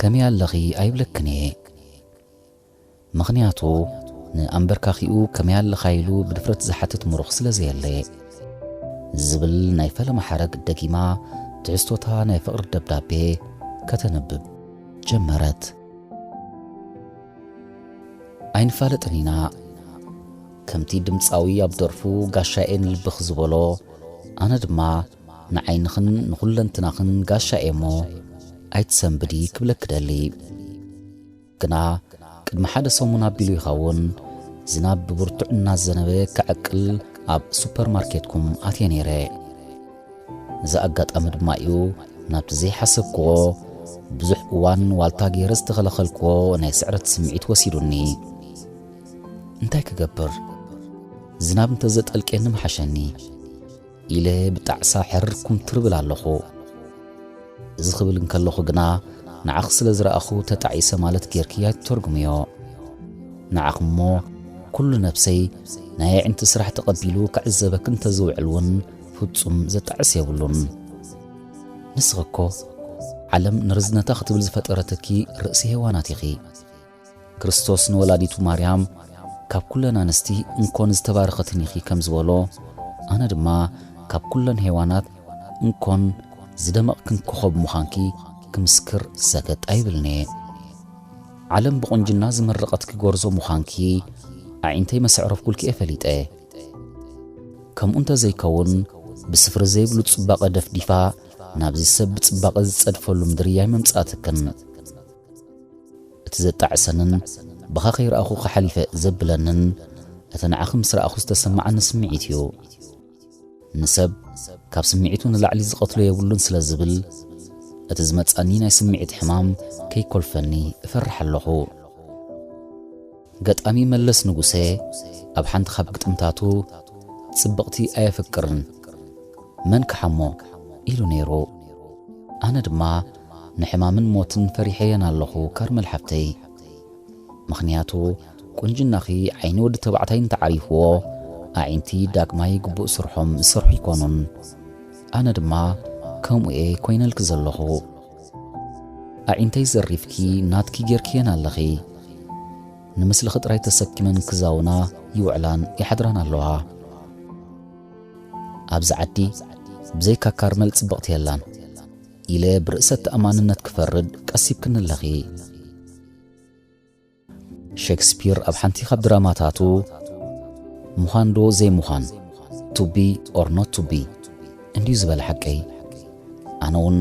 ከመይ ኣለኺ ኣይብለክን እየ። ምኽንያቱ ንኣንበርካኺኡ ከመይ ኣለኻ ኢሉ ብድፍረት ዝሓትት ምሩኽ ስለ ዘየለ። ዝብል ናይ ፈለማ ሓረግ ደጊማ ትሕዝቶታ ናይ ፍቕሪ ደብዳቤ ከተንብብ ጀመረት። ኣይንፋለጥን ኢና። ከምቲ ድምጻዊ ኣብ ደርፉ ጋሻኤ ንልብኽ ዝበሎ፣ ኣነ ድማ ንዓይንኽን ንኹለንትናኽን ጋሻ እየ እሞ ኣይትሰንብዲ ክብለኪ ደሊ። ግና ቅድሚ ሓደ ሰሙን ኣቢሉ ይኸውን ዝናብ ብብርቱዕ እናዘነበ ክዕቅል ኣብ ሱፐርማርኬትኩም ኣትየ ነይረ። እዚ ኣጋጣሚ ድማ እዩ ናብቲ ዘይሓሰብክዎ ብዙሕ እዋን ዋልታ ገይረ ዝተኸለኸልክዎ ናይ ስዕረት ስምዒት ወሲዱኒ። እንታይ ክገብር? ዝናብ እንተዘጠልቄኒ ምሓሸኒ ኢለ ብጣዕሳ ሕርር ኩምትር ብል ኣለኹ። እዚ ክብል እንከለኹ ግና ንዓኺ ስለ ዝረኣኹ ተጣዒሰ ማለት ጌርኪ ኣይትተርጉምዮ። ንዓኺ እሞ ኩሉ ነብሰይ ናይ ኣዒንቲ ስራሕ ተቐቢሉ ክዕዘበኪ እንተዝውዕል እውን ፍጹም ዘጣዕስ የብሉን። ንስኺ እኮ ዓለም ንርዝነታ ክትብል ዝፈጠረትኪ ርእሲ ሄዋናት ኢኺ። ክርስቶስ ንወላዲቱ ማርያም ካብ ኩለን ኣንስቲ እንኮን ዝተባረኸትን ኢኺ ከም ዝበሎ፣ ኣነ ድማ ካብ ኩለን ሄዋናት እንኮን ዝደመቕክን ኮኸብ ምዃንኪ ክምስክር ሰገጥ ኣይብልን'የ። ዓለም ብቑንጅና ዝመረቐትኪ ጎርዞ ምዃንኪ ኣዒንተይ መሰዕረፍኩልኪ'የ ፈሊጠ። ከምኡ እንተዘይከውን፣ ብስፍሪ ዘይብሉ ጽባቐ ደፍዲፋ ናብዚ ሰብ ብጽባቐ ዝጸድፈሉ ምድሪ ኣይምምጻእትክን። እቲ ዘጣዕሰንን ብኻ ከይረኣኹ ክሓሊፈ ዘብለንን፣ እቲ ንዓኺ ምስ ረኣኹ ዝተሰማዓኒ ስምዒት እዩ። ንሰብ ካብ ስምዒቱ ንላዕሊ ዝቐትሎ የብሉን ስለ ዝብል፣ እቲ ዝመጻኒ ናይ ስምዒት ሕማም ከይኮልፈኒ እፈርሕ ኣለኹ። ገጣሚ መለስ ንጉሴ ኣብ ሓንቲ ካብ ግጥምታቱ፣ "ጽብቕቲ ኣየፍቅርን፣ መን ክሓሞ?" ኢሉ ነይሩ። ኣነ ድማ ንሕማምን ሞትን ፈሪሐየን ኣለኹ፣ ካርመል ሓብተይ። ምኽንያቱ፣ ቁንጅናኺ ዓይኒ ወዲ ተባዕታይ እንተዓሪፍዎ፣ ኣዒንቲ ዳግማይ ግቡእ ስርሖም ዝሰርሑ ይኮኑን። ኣነ ድማ ከምኡ እየ ኮይነልኪ ዘለኹ። ኣዒንተይ ዘሪፍኪ ናትኪ ጌርክየን ኣለኺ። ንምስልኺ ጥራይ ተሰኪመን ክዛውና ይውዕላን ይሓድራን ኣለዋ። ኣብዚ ዓዲ ብዘይካ ካርመል ጽብቕቲ የላን ኢለ ብርእሰ ተኣማንነት ክፈርድ ቀሲብክኒ ኣለኺ። ሼክስፒር ኣብ ሓንቲ ካብ ድራማታቱ፣ "ምዃን ዶ ዘይምዃን፣ to be or not to be፣ እንድዩ ዝበለ ሓቀይ?" ኣነ እውን